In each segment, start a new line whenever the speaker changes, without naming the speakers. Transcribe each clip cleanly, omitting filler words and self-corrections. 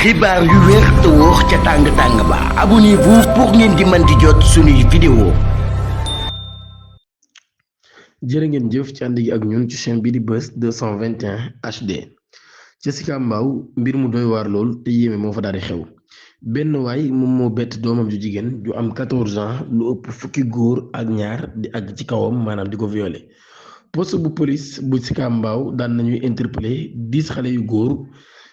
xibaar yu wér te wóor ca tàng-tàng ba abonnez-vous pour ngeen di mën di jot suñuy vidéo.
jërë ngeen jëf ci ànd gi ak ñun ci chaîne bi di Buzz 221 HD ca Sicap Mbao mbir mu doy waar lool te yéeme moo fa daal di xew benn waay moom moo bett doomam ju jigéen ju am 14 ans lu ëpp fukki góor ak ñaar di àgg ci kawam maanaam di ko violer poste bu police bu Sicap Mbao daan nañuy interpeller 10 xale yu góor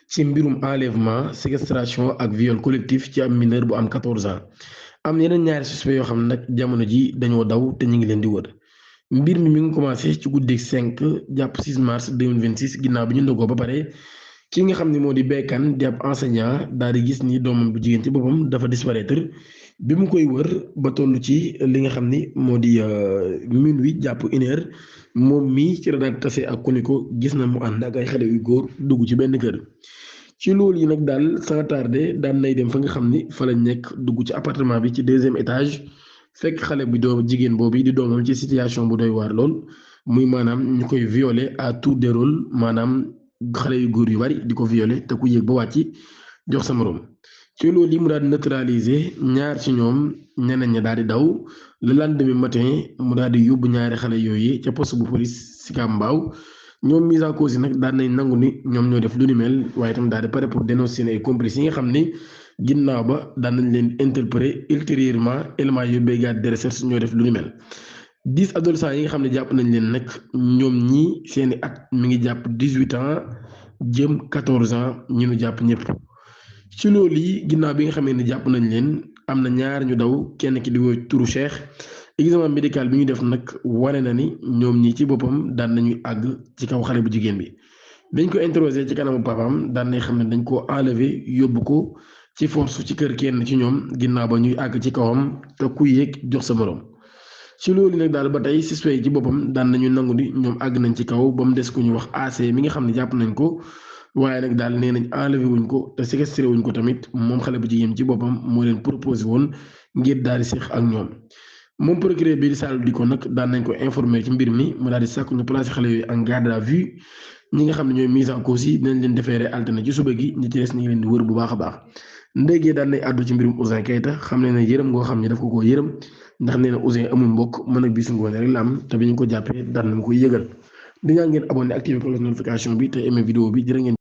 ci mbirum enlèvement séquestration ak viol collectif ci am mineur bu am 14 ans am yeneen ñaari suspect yoo xam ne nag jamono ji dañoo daw te ñu ngi leen di wër. mbir mi ngi commencé ci guddi 5 jàpp 6 mars 2026 ginnaaw bi ñu ndogoo ba pare ki nga xam ne moo di Bekkan di ab enseignant daal di gis ni doomam bu jigéen ci boppam dafa disparaître bi mu koy wër ba toll ci li nga xam ni moo di minuit jàpp 1 heure moom mii ci la daal tase ak Coliko gis na mu ànd ak ay xale yu góor dugg ci benn kër. ci loolu yi nag daal sans tarder daan nay dem fa nga xam ni fa lañ nekk dugg ci appartement bi ci 2e étage. fekk xale bi doom jigéen boobu di doomam ci situation bu doy waar lool muy maanaam ñu koy violer à tour de rôle maanaam xale yu góor yu bari di ko violer te ku yéeg ba wàcc jox sa morom ci loolu yi mu daal di neutraliser ñaar ci ñoom ñeneen ña daal di daw le lendemain matin mu daal di yóbbu ñaari xale yooyu ca poste bu police Sicap Mbao ñoom mise en cause yi nag daan nañ nangu ni ñoom ñoo def lu ni mel waaye itam daal di pare pour dénoncer ay complices yi nga xam ni. ginnaaw ba daan nañ leen interpeller ultérieurement élément yu brigade de recherche ñoo def lu ni mel 10 adolescents yi nga xam ne jàpp nañ leen nag ñoom ñii seeni at mi ngi jàpp 18 ans jëm 14 ans ñi nu jàpp ñëpp. ci loolu yi ginnaaw bi nga xamee ne jàpp nañ leen am na ñaar ñu daw kenn ki di woy turu Cheikh examen médical bi ñu def nag wane na ni ñoom ñii ci boppam daan nañuy àgg ci kaw xale bu jigéen bi dañ ko interroger ci kanamu papaam daan nañ xam ne dañ koo enlever yóbbu ko. ci force ci kër kenn ci ñoom ginnaaw ba ñuy àgg ci kawam te ku yéeg jox sa morom ci loolu nag daal ba tey suspect ci boppam daan nañu nangu ni ñoom àgg nañ ci kaw ba mu des ku ñu wax AC mi nga xam ne jàpp nañ ko waaye nag daal nee nañ enlevé wuñ ko te séquestré wuñ ko tamit moom xale bu jigéen ci boppam moo leen proposé woon ngir daal di seex ak ñoom. moom procureur bi di Sall di ko nag daan nañ ko informé ci mbir mi mu daal di sàkku ñu placé xale yooyu en garde à vue ñi nga xam ne ñooy mise en cause yi dinañ leen defeere alterné ci suba gi ñi ci des ñu ngi leen di wër bu baax a baax. ndéggee daan nay àddu ci mbirum Ouzin Keita xam ne yërëm ngoo xam ne daf ko koo yërëm ndax nee na Ouzin amul mbokk mën ak bisu ngoone rek la am te bi ñu ko jàppee daan nañ koy yëgal di ñaan ngeen abonné activé cloche notification bi te aimé vidéo bi jërë ngeen